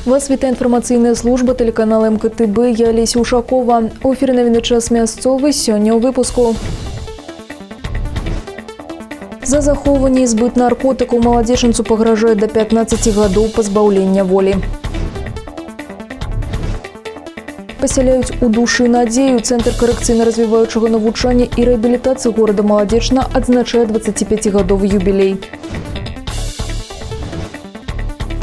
Вас вітае інфармацыйная служба тэлеканала МКТБ. Я Леся Ушакова. У эфіры «Навіны час мясцовы», сёння ў выпуску. За захоўванне і збыт наркотыкаў маладзечанцу пагражае да 15 гадоў пазбаўлення волі. Пасяляюць у душы надзею. Цэнтр карэкцыйна-развіваючага навучання і рэабілітацыі горада Маладзечна адзначае 25-гадовы юбілей.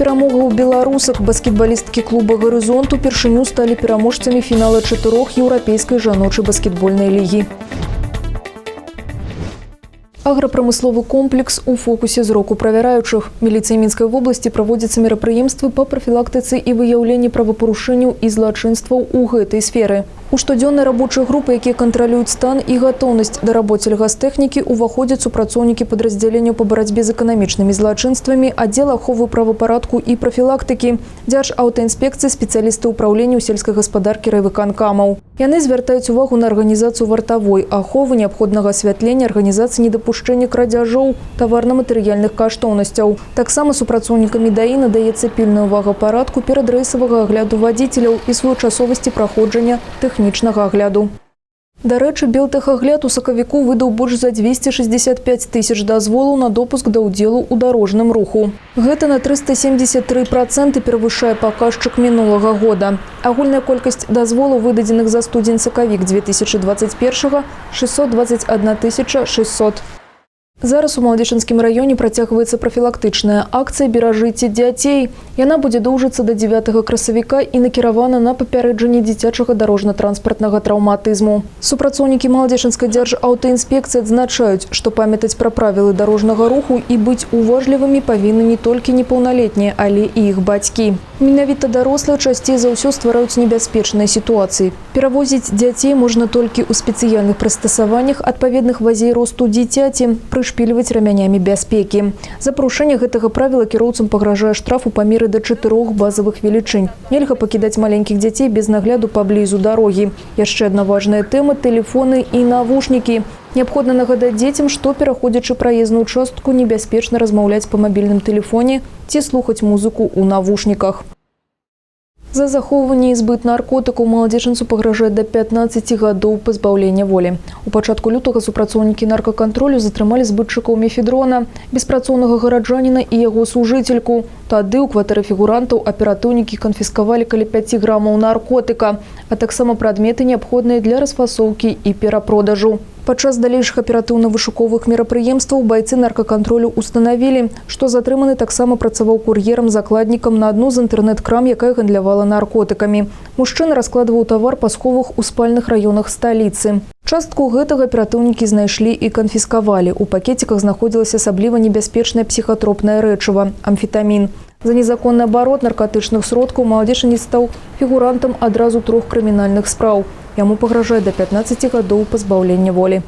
Перамога ў беларусак. Баскетбалісткі клуба «Гарызонт» упершыню сталі пераможцамі фінала чатырох еўрапейскай жаночай баскетбольнай лігі. Аграпрамысловы комплекс у фокусе зроку правяраючых. Міліцыяй Мінскай вобласці праводзяцца мерапрыемствы па прафілактыцы і выяўленні правапарушэнняў і злачынстваў у гэтай сферы. У штодзённыя рабочыя групы, якія кантралююць стан і гатоўнасць да работ сельгастэхнікі, уваходзяць супрацоўнікі падраздзяленняў па барацьбе з эканамічнымі злачынствамі, аддзела аховы правапарадку і прафілактыкі, дзяржаўтаінспекцыі, спецыялісты ўпраўлення ў сельскай гаспадаркі райвыканкамаў. Яны звяртаюць увагу на арганізацыю вартавой, аховы, неабходнага асвятлення, арганізацыі недапушчэння крадзяжоў таварна-матэрыяльных каштоўнасцяў. Таксама супрацоўнікамі ДАІ надаецца пільная ўвага парадку перадрэйсавага агляду вадзіцеляў і своечасовасці праходжання тэхнічнага агляду. Дарэчы, Белтэхагляд у сакавіку выдаў больш за 265 тысяч дазволаў на допуск да ўдзелу ў дарожным руху. Гэта на 373% перавышае паказчык мінулага года. Агульная колькасць дазволаў, выдадзеных за студзень-сакавік 2021, 621 600. Зараз у Маладзечанскім раёне працягваецца прафілактычная акцыя «Беражыце дзяцей». Яна будзе доўжыцца да 9 красавіка і накіравана на папярэджанне дзіцячага дарожна-транспартнага траўматызму. Супрацоўнікі Маладзечанскай дзяржаўтаінспекцыі адзначаюць, што памятаць пра правілы дарожнага руху і быць уважлівымі павінны не толькі непаўналетнія, але і іх бацькі. Менавіта дарослыя часцей за ўсё ствараюць небяспечныя сітуацыі. Перавозіць дзяцей можна толькі ў спецыяльных прыстасаваннях, адпаведных вазе і росту дзіцяці, прышпільваць рамянямі бяспекі. За парушэнне гэтага правіла кіроўцам пагражае штраф у памеры да чатырох базавых велічынь. Нельга пакідаць маленькіх дзяцей без нагляду паблізу дарогі. Яшчэ адна важная тэма – тэлефоны і навушнікі. Неабходна нагадаць дзецям, што, пераходзячы праезную частку, небяспечна размаўляць па мабільным тэлефоне ці слухаць музыку ў навушніках. За захоўванне і збыт наркотыкаў маладзечанцу пагражае да 15 гадоў пазбаўлення волі. У пачатку лютага супрацоўнікі наркакантролю затрымалі збытчыкаў мефедрона, беспрацоўнага гараджаніна і яго сужыцельку. Тады ў кватэры фігурантаў аператыўнікі канфіскавалі каля 5 грамаў наркотыка, а таксама прадметы, неабходныя для расфасоўкі і перапродажу. Падчас далейшых аператыўна-вышуковых мерапрыемстваў байцы наркакантролю устанавілі, што затрыманы таксама працаваў кур'ерам-закладнікам на адну з інтэрнэт-крам, якая гандлявала наркотыкамі. Мужчына раскладваў тавар па сховах у спальных раёнах сталіцы. Частку гэтага аператыўнікі знайшлі і канфіскавалі. У пакеціках знаходзілася асабліва небяспечнае псіхатропнае рэчыва – амфетамін. За незаконны абарот наркатычных сродкаў маладзечанец стаў фігурантам адразу трох крымінальных спраў. Яму пагражае да 15 гадоў пазбаўлення волі.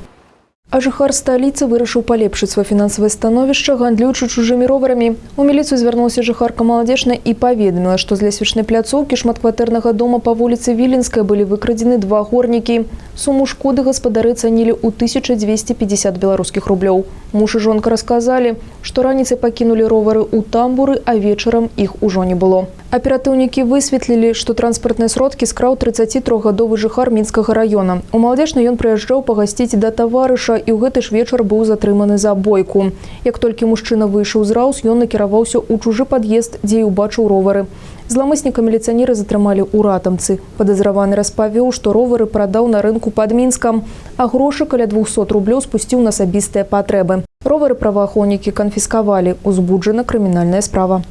А жыхар сталіцы вырашыў палепшыць сваё фінансавае становішча, гандлюючы чужымі роварамі. У міліцыю звярнулася жыхарка Маладзечна і паведаміла, што з лесвічнай пляцоўкі шматкватэрнага дома па вуліцы Віленская былі выкрадзены два горнікі. Суму шкоды гаспадары ацанілі ў 1250 беларускіх рублёў. Муж і жонка расказалі, што раніцай пакінулі ровары ў тамбуры, а вечарам іх ужо не было. Аператыўнікі высветлілі, што транспартныя сродкі скраў 33-гадовы жыхар Мінскага раёна. У Маладзечна ён прыязджаў пагасціць да таварыша і ў гэты ж вечар быў затрыманы за бойку. Як толькі мужчына выйшаў з РАУС, ён накіраваўся ў чужы пад'езд, дзе і ўбачыў ровары. Зламысніка міліцыянеры затрымалі ў Ратамцы. Падазраваны распавёў, што ровары прадаў на рынку пад Мінскам, а грошы, каля 200 рублёў, спусціў на асабістыя патрэбы. Ровары праваахоўнікі канфіскавалі. Узбуджана крымінальная справа.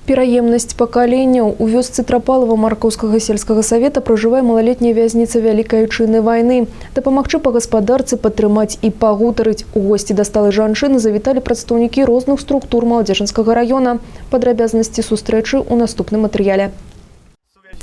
Пераемнасць пакаленняў. У вёсцы Трапалава Маркаўскага сельскага савета пражывае малалетняя вязніца Вялікай Айчыннай вайны. Дапамагчы па гаспадарцы, падтрымаць і пагутарыць у госці да сталай жанчыны завіталі прадстаўнікі розных структур Маладзечанскага раёна. Падрабязнасці сустрэчы ў наступным матэрыяле.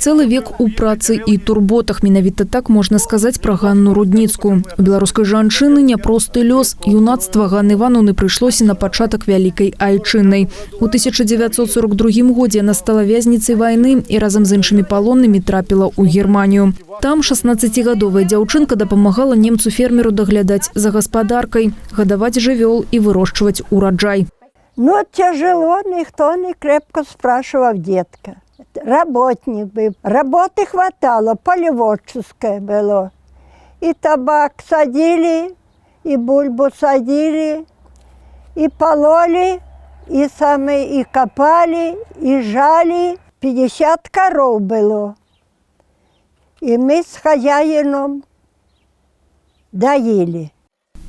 Цэлы век у працы і турботах. Менавіта так можна сказаць пра Ганну Рудніцкую. У беларускай жанчыны няпросты лёс. Юнацтва Ганны Іванаўны прыйшлося на пачатак Вялікай Айчыннай. У 1942 годзе яна стала вязніцай вайны і разам з іншымі палоннымі трапіла ў Германію. Там 16-гадовая дзяўчынка дапамагала немцу-фермеру даглядаць за гаспадаркай, гадаваць жывёл і вырошчваць ураджай. Ну, тяжело, ніхто не крепко спрашивав дедка. Работник был. Работы хватало, полеводческое было. И табак садили, и бульбу садили, и пололи, и самые, и копали, и жали. 50 коров было. И мы с хозяином доили.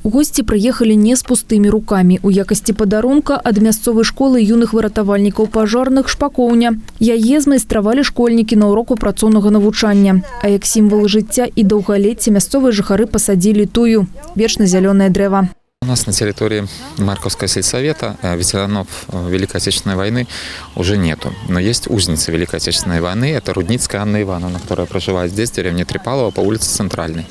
Госці прыехалі не з пустымі рукамі. У якасці падарунка ад мясцовай школы юных выратавальнікаў пажарных шпакоўня. Яе змайстравалі школьнікі на уроку працоўнага навучання. А як сімвал жыцця і даўгалецця мясцовыя жыхары пасадзілі тую вечна зялёнае дрэва. У нас на территории Марковского сельсовета ветеранов Великой Отечественной войны уже нету. Но есть узница Великой Отечественной войны. Это Рудницкая Анна Ивановна, которая проживает здесь, в деревне Трепалово, по улице Центральной.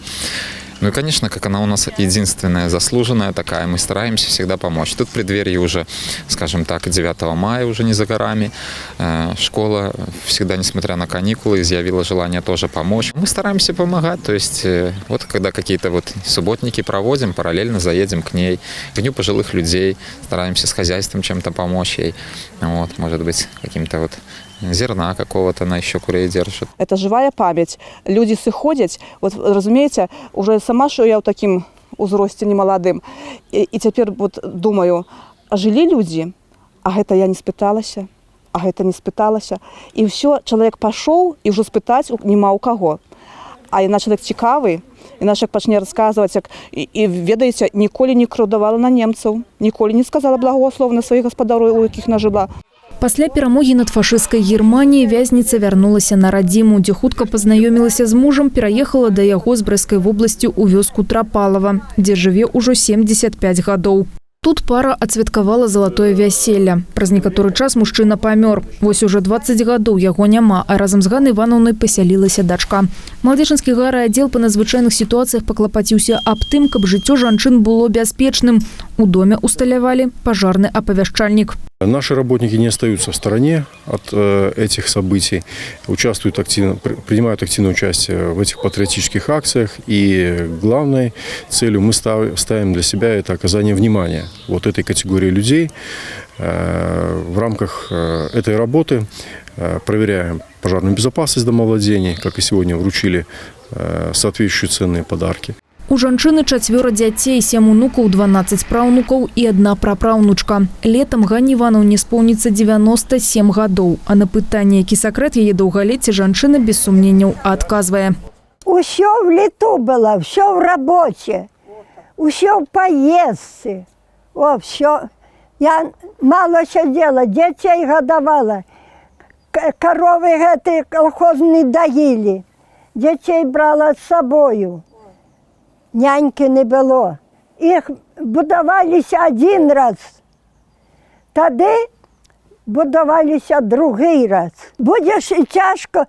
Ну и, конечно, как она у нас единственная заслуженная такая, мы стараемся всегда помочь. Тут в преддверии уже, скажем так, 9 мая уже не за горами. Школа всегда, несмотря на каникулы, изъявила желание тоже помочь. Мы стараемся помогать, то есть вот когда какие-то вот субботники проводим, параллельно заедем к ней, к Дню пожилых людей, стараемся с хозяйством чем-то помочь ей. Вот, может быть, каким-то вот зерна какого-то она еще курей держит. Это живая памяць. Людзі сыходзяць, вот, разумееце, уже сама, що я ў такім узросце немаладым. І цяпер вот думаю, а жылі людзі, а гэта я не спыталася, а гэта не спыталася. І ўсё, чалавек пашоў, і ўжо спытаць няма ў каго. А яна чалавек цікавы, іначай як пачне расказваць, як і ведаеце, ніколі не крыўдавала на немцаў, ніколі не сказала благого слова на сваіх гаспадароў, у якіх нажыла. Пасля перамогі над фашысцкай Германіяй вязніца вярнулася на радзіму, дзе хутка пазнаёмілася з мужам, пераехала да яго з Брэсцкай вобласці ў вёску Трапалава, дзе жыве ўжо 75 гадоў. Тут пара адсвяткавала залатое вяселле. Праз некаторы час мужчына памёр. Вось ужо 20 гадоў яго няма, а разам з Ганнай Іванаўнай пасялілася дачка. Маладзечанскі гарайаддзел па надзвычайных сітуацыях паклапаціўся аб тым, каб жыццё жанчын было бяспечным. У доме усталявалі пажарны апавяшчальнік. Наши работники не остаются в стороне от этих событий, участвуют активно, принимают активное участие в этих патриотических акциях. И главной целью мы ставим для себя это оказание внимания вот этой категории людей. В рамках этой работы проверяем пожарную безопасность домовладений, как и сегодня вручили соответствующие ценные подарки. У жанчыны чацвёра дзяцей, сем унукаў, 12 праўнукаў і адна прапраўнучка. Летам Ганне Іванаўне споўніцца 97 гадоў. А на пытанне, які сакрэт яе даўгалецця, жанчына без сумненняў адказвае. Усё в лету было, все в работе, усё в поездцы. О, все. Я мало сидела, детей годовала. Коровы эти колхозные доили. Детей брала с собою. Няньки не было. Их будовалися один раз. Тоді будувалися другий раз. Будеш і тяжко,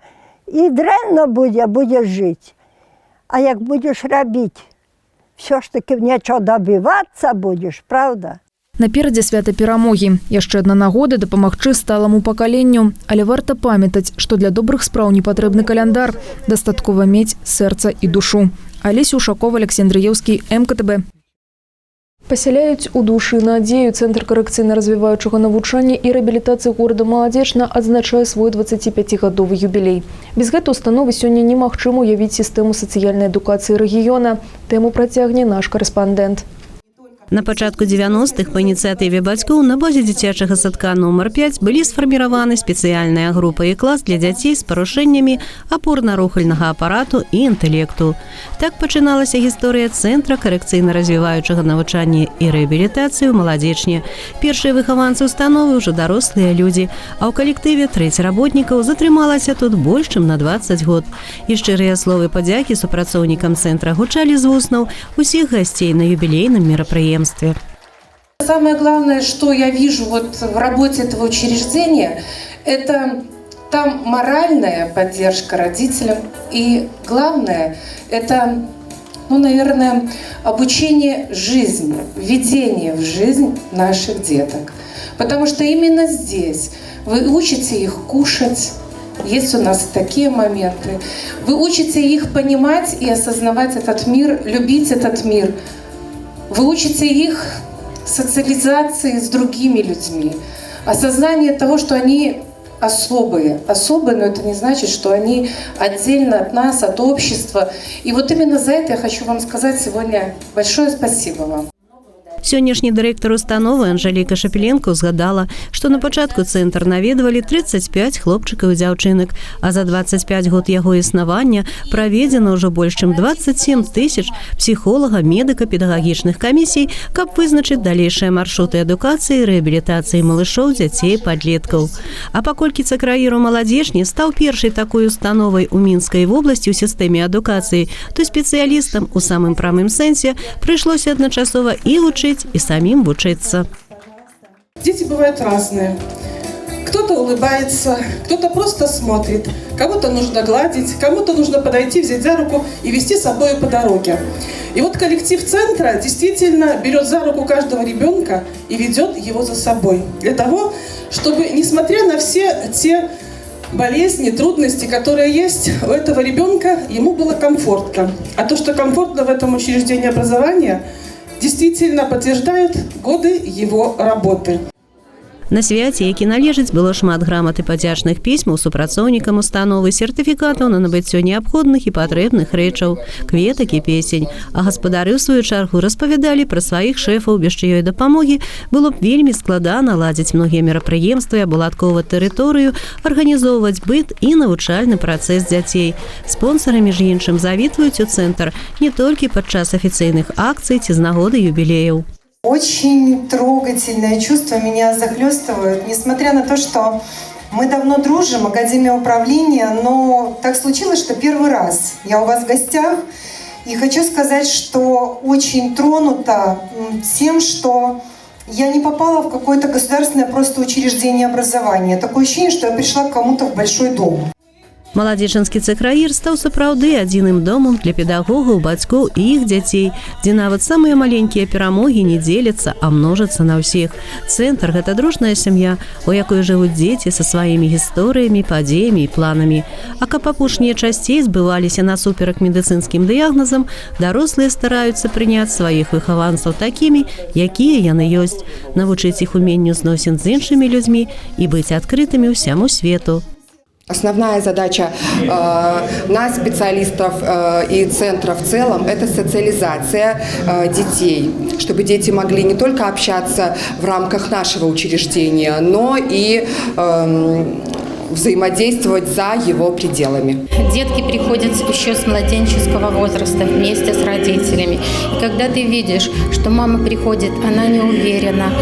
і дренно буде, будеш жити. А як будеш робити, все ж таки нічого добиватися будеш, правда? Наперадзе свята Перамогі. Яшчэ адна нагода дапамагчы сталаму пакаленню. Але варта памятаць, што для добрых спраў не патрэбны каляндар. Дастаткова мець сэрца і душу. Алеся Ушакова, Алексей Андреевскі, МКТБ. Пасяляюць у душы надзею. Цэнтр карэкцыйна-развіваючага навучання і рэабілітацыі горада Маладзечна адзначае свой 25-гадовы юбілей. Без гэтай установы сёння немагчыма ўявіць сістэму сацыяльнай адукацыі рэгіёна. Тэму працягне наш карэспандэнт. На пачатку 90-х па ініцыятыве бацькоў на базе дзіцячага садка нумар 5 былі сфарміраваны спецыяльная група і клас для дзяцей з парушэннямі апорна-рухальнага апарату і інтэлекту. Так пачыналася гісторыя цэнтра карэкцыйна-развіваючага навучання і рэабілітацыі ў Маладзечне. Першыя выхаванцы установы ўжо дарослыя людзі, а ў калектыве трэць работнікаў затрымалася тут больш чым на 20 год. І шчырыя словы падзякі супрацоўнікам цэнтра гучалі з вуснаў усіх гасцей на юбілейным мерапрыемстве. Самое главное, что я вижу вот в работе этого учреждения, это там моральная поддержка родителям. И главное, это, ну, наверное, обучение жизни, введение в жизнь наших деток. Потому что именно здесь вы учите их кушать, есть у нас такие моменты. Вы учите их понимать и осознавать этот мир, любить этот мир. Вы учите их Социализации с другими людьми, осознание того, что они особые. Особые, но это не значит, что они отдельно от нас, от общества. И вот именно за это я хочу вам сказать сегодня большое спасибо вам. Сённяшні дырэктар установы Анжаліка Шапіленко ўзгадала, што на пачатку цэнтр наведвалі 35 хлопчыкаў і дзяўчынак, а за 25 год яго існавання праведзена ўжо больш чым 27 тысяч псіхолага, медыка, педагагічных камісій, каб вызначыць далейшыя маршруты адукацыі і рэабілітацыі малышоў, дзяцей, падлеткаў. А паколькі ЦКРАІР у Маладзечне стаў першай такой установай у Мінскай вобласці ў сістэме адукацыі, то спецыялістам у самым прамым сэнсе прыйшлося адначасова і вучыць, і самім вучыцца. Дети бывают разные. Кто-то улыбается, кто-то просто смотрит, кому-то нужно гладить, кому-то нужно подойти, взять за руку и вести с собой по дороге. И вот коллектив центра действительно берет за руку каждого ребенка и ведет его за собой. Для того, чтобы, несмотря на все те болезни, трудности, которые есть у этого ребенка, ему было комфортно. А то, что комфортно в этом учреждении образования, действительно подтверждают годы его работы. На свяце, які належыць, было шмат грамат і падзячных пісьмаў супрацоўнікам установы, сертыфікатаў на набыццё неабходных і патрэбных рэчаў, кветак і песень. А гаспадары, ў сваю чаргу, распавядалі пра сваіх шэфаў, без чыёй дапамогі было б вельмі складана ладзіць многія мерапрыемствы, абуладкоўваць тэрыторыю, арганізоўваць быт і навучальны працэс дзяцей. Спонсары, між іншым, завітваюць у цэнтр не толькі падчас афіцыйных акцый ці з нагоды юбілеяў. Очень трогательное чувство меня захлестывает, несмотря на то, что мы давно дружим, Академия управления, но так случилось, что первый раз я у вас в гостях. И хочу сказать, что очень тронута тем, что я не попала в какое-то государственное просто учреждение образования. Такое ощущение, что я пришла к кому-то в большой дом. Маладзечанскі ЦКРАІР стаў сапраўды адзіным домам для педагогаў, бацькоў і іх дзяцей, дзе нават самыя маленькія перамогі не дзеляцца, а множацца на ўсіх. Цэнтр — гэта дружная сям'я, у якой жывуць дзеці са сваімі гісторыямі, падзеямі і планамі. А каб апошнія часцей збываліся насуперак медыцынскім дыягназам, дарослыя стараюцца прыняць сваіх выхаванцаў такімі, якія яны ёсць, навучыць іх уменню зносін з іншымі людзьмі і быць адкрытымі ўсяму свету. Основная задача нас, специалистов и центра в целом, это социализация детей, чтобы дети могли не только общаться в рамках нашего учреждения, но и взаимодействовать за его пределами. Детки приходят еще с младенческого возраста вместе с родителями. И когда ты видишь, что мама приходит, она не уверена,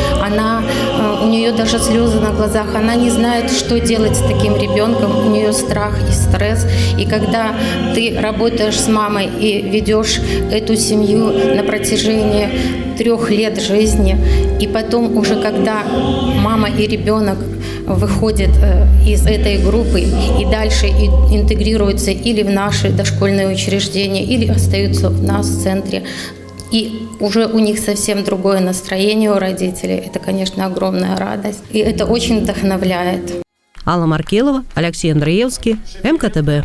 у нее даже слезы на глазах, она не знает, что делать с таким ребенком, у нее страх и стресс. И когда ты работаешь с мамой и ведешь эту семью на протяжении 3 лет жизни, и потом уже когда мама и ребенок выходят из этой группы и дальше интегрируются или в наши дошкольные учреждения, или остаются у нас в центре, и уже у них совсем другое настроение у родителей. Это, конечно, огромная радость. И это очень вдохновляет. Алла Маркелова, Алексей Андреевский, МКТБ.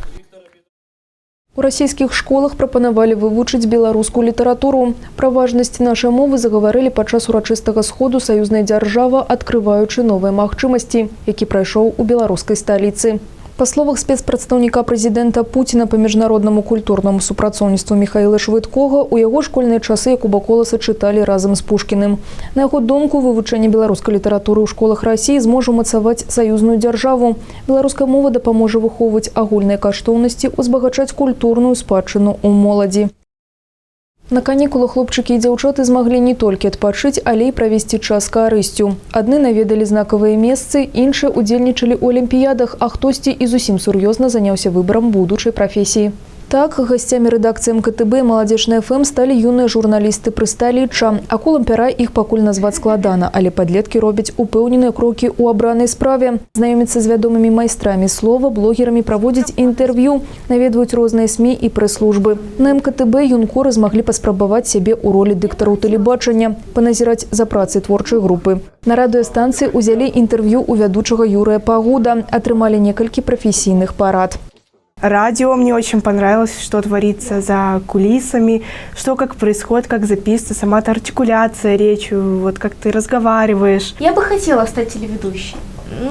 У расійскіх школах прапанавалі вывучыць беларускую літаратуру. Пра важнасць нашай мовы загаварылі падчас урачыстага сходу «Саюзная дзяржава, адкрываючы новыя магчымасці», які прайшоў у беларускай сталіцы. Па словах спецпрадстаўніка прэзідэнта Пуціна па міжнароднаму культурнаму супрацоўніцтву Міхаіла Швыдкога, у яго школьныя часы Якуба Коласа чыталі разам з Пушкіным. На яго думку, вывучэнне беларускай літаратуры ў школах Расіі зможа умацаваць саюзную дзяржаву. Беларуская мова дапаможа выхоўваць агульныя каштоўнасці, узбагачаць культурную спадчыну ў моладзі. На канікулах хлопчыкі і дзяўчаты змаглі не толькі адпачыць, але і правесці час з карысцю. Адны наведалі знакавыя месцы, іншыя удзельнічалі ў алімпіядах, а хтосьці і зусім сур'ёзна заняўся выбарам будучай прафесіі. Так, гасцямі рэдакцыі МКТБ «Маладзечна ФМ» сталі юныя журналісты прысталічча. Акулам пяра іх пакуль назваць складана, але падлеткі робяць упэўненыя крокі ў абранай справе. Знаёмяцца з вядомымі майстрамі слова, блогерамі, праводзяць інтэрв'ю, наведваюць розныя СМІ і прэс-службы. На МКТБ юнкоры змаглі паспрабаваць сябе ў ролі дыктараў тэлебачання, паназіраць за працай творчай групы. На радыёстанцыі ўзялі інтэрв'ю ў вядучага Юрыя Пагуда, атрымалі некалькі прафесійных парад. Радио мне очень понравилось, что творится за кулисами, что как происходит, как записывается, сама эта артикуляция речи, вот как ты разговариваешь. Я бы хотела стать телеведущей.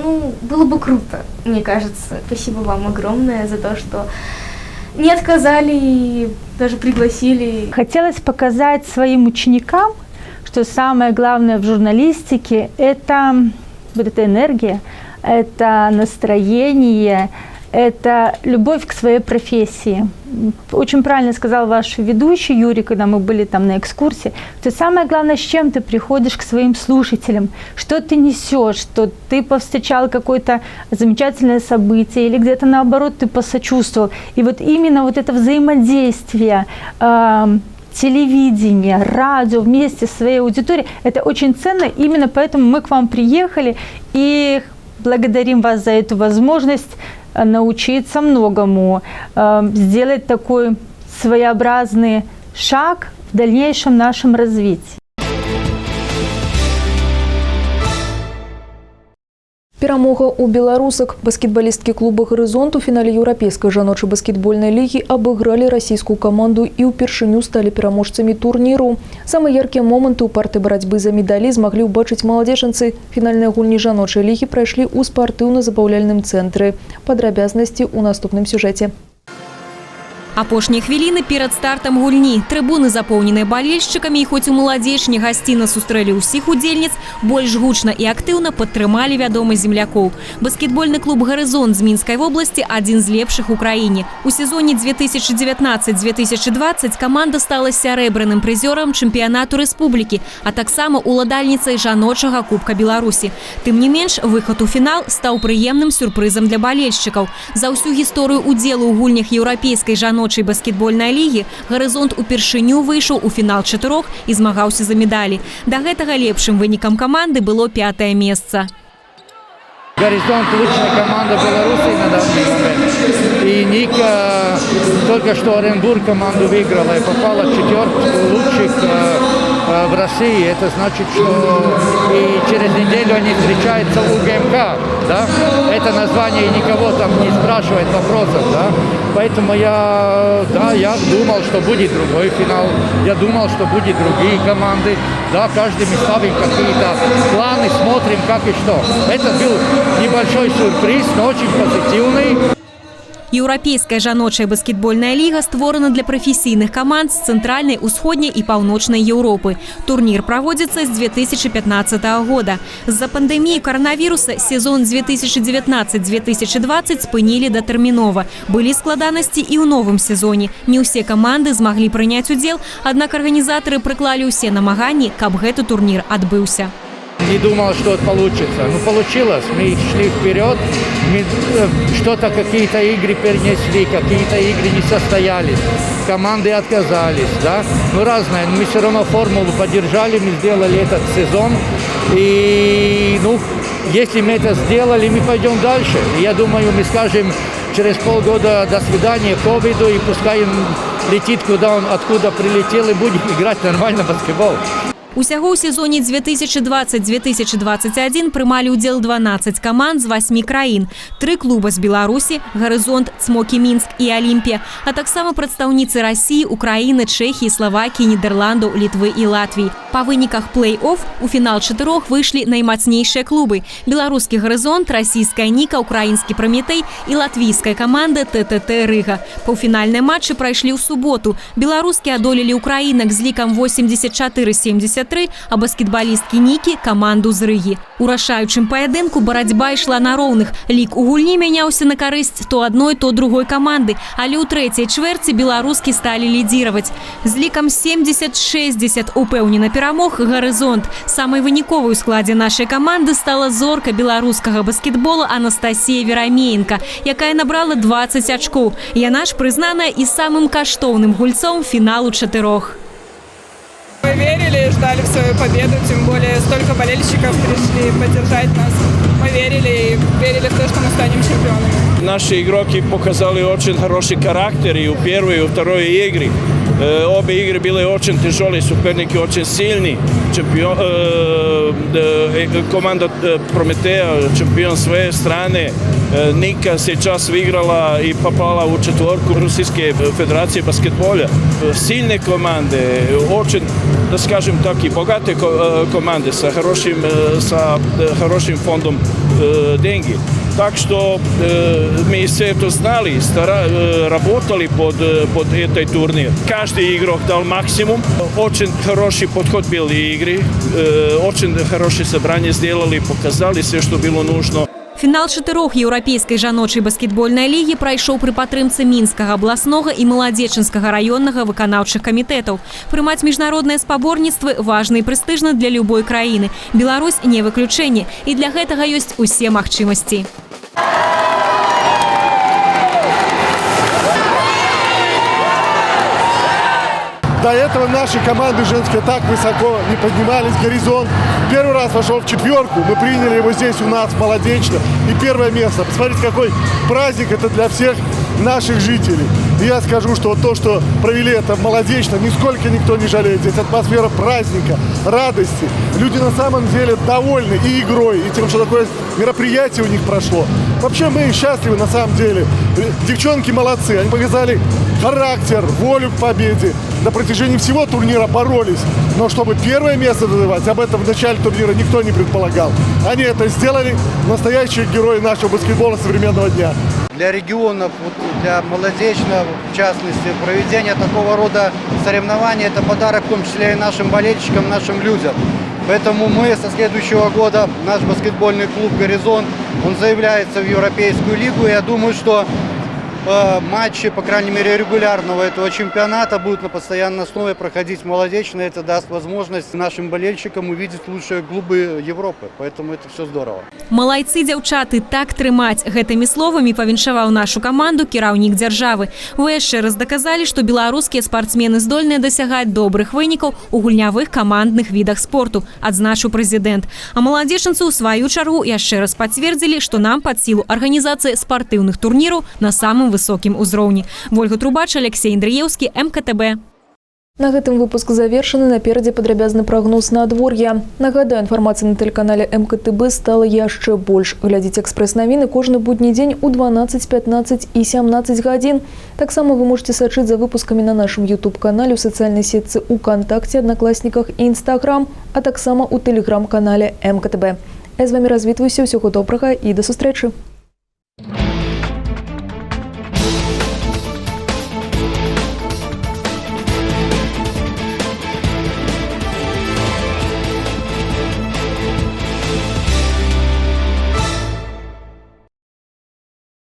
Ну, было бы круто, мне кажется. Спасибо вам огромное за то, что не отказали и даже пригласили. Хотелось показать своим ученикам, что самое главное в журналистике – это вот эта энергия, это настроение, это любовь к своей профессии. Очень правильно сказал ваш ведущий Юрий, когда мы были там на экскурсии, что самое главное, с чем ты приходишь к своим слушателям, что ты несешь, что ты повстречал какое-то замечательное событие или где-то наоборот ты посочувствовал. И вот именно вот это взаимодействие телевидение, радио вместе с своей аудиторией, это очень ценно. Именно поэтому мы к вам приехали и благодарим вас за эту возможность научиться многому, сделать такой своеобразный шаг в дальнейшем нашем развитии. Перамога ў беларусак. Баскетбалісткі клуба «Гарызонт» у фінале еўрапейскай жаночай баскетбольнай лігі абыгралі расійскую каманду і ўпершыню сталі пераможцамі турніру. Самыя яркія моманты ў парты барацьбы за медалі змаглі ўбачыць маладзечанцы. Фінальныя гульні жаночай лігі прайшлі ў спартыўна-забаўляльным цэнтры. Падрабязнасці ў наступным сюжэце. Апошнія хвіліны перад стартам гульні. Трыбуны запоўненыя балельшчыкамі, і хоць у Маладзечне гасціна сустрэлі ўсіх удзельніц, больш гучна і актыўна падтрымалі вядомых землякоў. Баскетбольны клуб «Гарызонт» з Мінскай вобласці адзін з лепшых у краіне. У сезоне 2019-2020 каманда стала сярэбраным прызёрам чэмпіянату рэспублікі, а таксама уладальніцай жаночага Кубка Беларусі. Тым не менш, выхад у фінал стаў прыемным сюрпрызам для балельшчыкаў. За ўсю гісторыю удзелу ў гульнях еўрапейскай жаночай баскетбольнай лігі «Гарызонт» упершыню выйшаў у фінал чатырох і змагаўся за медалі. Да гэтага лепшым вынікам каманды было 5-е месца. «Горизонт» – лучшая команда Беларуси на данный момент. И Ника только что Оренбург команду выиграла и попала в четверку лучших в России. Это значит, что и через неделю они встречаются у ГМК. Да? Это название никого там не спрашивает вопросов. Да? Поэтому я думал, что будет другой финал. Я думал, что будут другие команды. Да, каждый мы ставим какие-то планы, смотрим, как и что. Это был небольшой сюрприз, но очень позитивный. Еўрапейская жаночая баскетбольная ліга створана для прафесійных каманд з цэнтральнай, усходняй і паўночнай Еўропы. Турнір праводзіцца з 2015 года. З-за пандэміі каранавіруса сезон 2019-2020 спынілі датэрмінова. Былі складанасці і ў новым сезоне. Не ўсе каманды змаглі прыняць удзел, аднак арганізатары прыклалі ўсе намаганні, каб гэты турнір адбыўся. Не думал, что получится. Но получилось. Мы шли вперед, мы что-то, какие-то игры перенесли, какие-то игры не состоялись, команды отказались, да? Ну, разное. Но мы все равно формулу поддержали, мы сделали этот сезон. И, ну, если мы это сделали, мы пойдем дальше. И я думаю, мы скажем через полгода до свидания ковиду, и пускай он летит, куда он, откуда прилетел, и будет играть нормально в баскетбол. Усяго ў сезоне 2020-2021 прымалі ўдзел 12 каманд з 8 краін. 3 клуба з Беларусі – «Гарызонт», «Цмокі Мінск» і «Алімпія», а таксама прадстаўніцы Расіі, Украіны, Чэхіі, Славакіі, Нідерландаў, Літвы і Латвіі. Па выніках плэй-офф у фінал чатырох выйшлі наймацнейшыя клубы – беларускі «Гарызонт», расійская «Ніка», украінскі «Праметэй» і латвійская каманда ТТТ «Рыга». Паўфінальныя матчы прайшлі ў суботу. Беларускі адолелі украінак з лікам 84-73, а баскетбалісткі Нікі – каманду з Рыгі. У рашаючым паядынку барацьба ішла на роўных. Лік у гульні мяняўся на карысць то адной, то другой каманды, але ў трэцяй чвэрці беларускі сталі лідзіраваць. З лікам 70-60 упэўнена перамог «Гарызонт». Самай выніковай у складзе нашай каманды стала зорка беларускага баскетбола Анастасія Верамеенка, якая набрала 20 ачкоў. Яна ж прызнаная і самым каштоўным гульцом фіналу чатырох. Мы верили, ждали в свою победу, тем более столько болельщиков пришли поддержать нас. Мы верили и верили в то, что мы станем чемпионами. Наши игроки показали очень хороший характер и у первой, и у второй игры. Обе игры были очень тяжелые, соперники очень сильные. Команда Прометея, чемпион своей страны, Ника сейчас выиграла и попала в четверку Российской Федерации баскетбола. Сильные команды, очень, да скажем так, и богатые команды с хорошим фондом деньги. Так что мы все это знали, работали под этой турнир. Каждый игрок дал максимум. Очень хороший подход был игры, очень хорошее собрание сделали, показали все, что было нужно. Фінал чатырох Еўрапейскай жаночай баскетбольнай лігі прайшоў пры падтрымцы Мінскага абласнога і Маладзечанскага раённага выканаўчых камітэтаў. Прымаць міжнародныя спаборніцтвы важна і прэстыжна для любой краіны. Беларусь не выключэнне. І для гэтага ёсць усе магчымасці. До этого наши команды женские так высоко не поднимались. «Горизонт» первый раз вошел в четверку. Мы приняли его здесь у нас, в Молодечно. И первое место. Посмотрите, какой праздник это для всех наших жителей. И я скажу, что то, что провели это в Молодечно, нисколько никто не жалеет. Здесь атмосфера праздника, радости. Люди на самом деле довольны и игрой, и тем, что такое мероприятие у них прошло. Вообще мы счастливы на самом деле. Девчонки молодцы, они показали характер, волю к победе. На протяжении всего турнира боролись. Но чтобы первое место завоевать, об этом в начале турнира никто не предполагал. Они это сделали. Настоящие герои нашего баскетбола современного дня. Для регионов, вот для Молодечно, в частности, проведение такого рода соревнований – это подарок в том числе и нашим болельщикам, нашим людям. Поэтому мы со следующего года, наш баскетбольный клуб «Горизонт», он заявляется в Европейскую лигу. Я думаю, что матчи, по крайней мере, регулярного этого чемпионата будут на постоянной основе проходить в Молодечно. Это даст возможность нашим болельщикам увидеть лучшие клубы Европы. Поэтому это все здорово. Малайцы, дзяўчаты, так трымаць! Гэтымі словамі павіншаваў нашу каманду кіраўнік дзяржавы. Вы яшчэ раз даказалі, што беларускія спартсмены здольныя дасягаць добрых вынікаў у гульнявых камандных відах спорту, адзначыў прэзідэнт. А маладзечанцы ў сваю чаргу яшчэ раз пацвердзілі, што нам пад сілу арганізацыя спартыўных турніраў на самым высокім узроўні. Вольга Трубач, Аляксей Андрыеўскі, МКТБ. На гэтым выпуск завершаны. Наперадзе падрабязны прагноз надвор'я. Нагадаю, інфармацыя на тэлеканале МКТБ стала яшчэ больш. Глядзіце экспрэс-навіны кожны будні дзень у 12, 15 і 17 гадзін. Таксама вы можаце сачыць за выпускамі на нашым YouTube-канале, у сацыяльнай сетцы УКантакце, Аднакласніках і Інстаграм, а таксама ў тэлеграм-канале МКТБ. Я з вамі развітваюся, усяго добрага і да сустрэчы.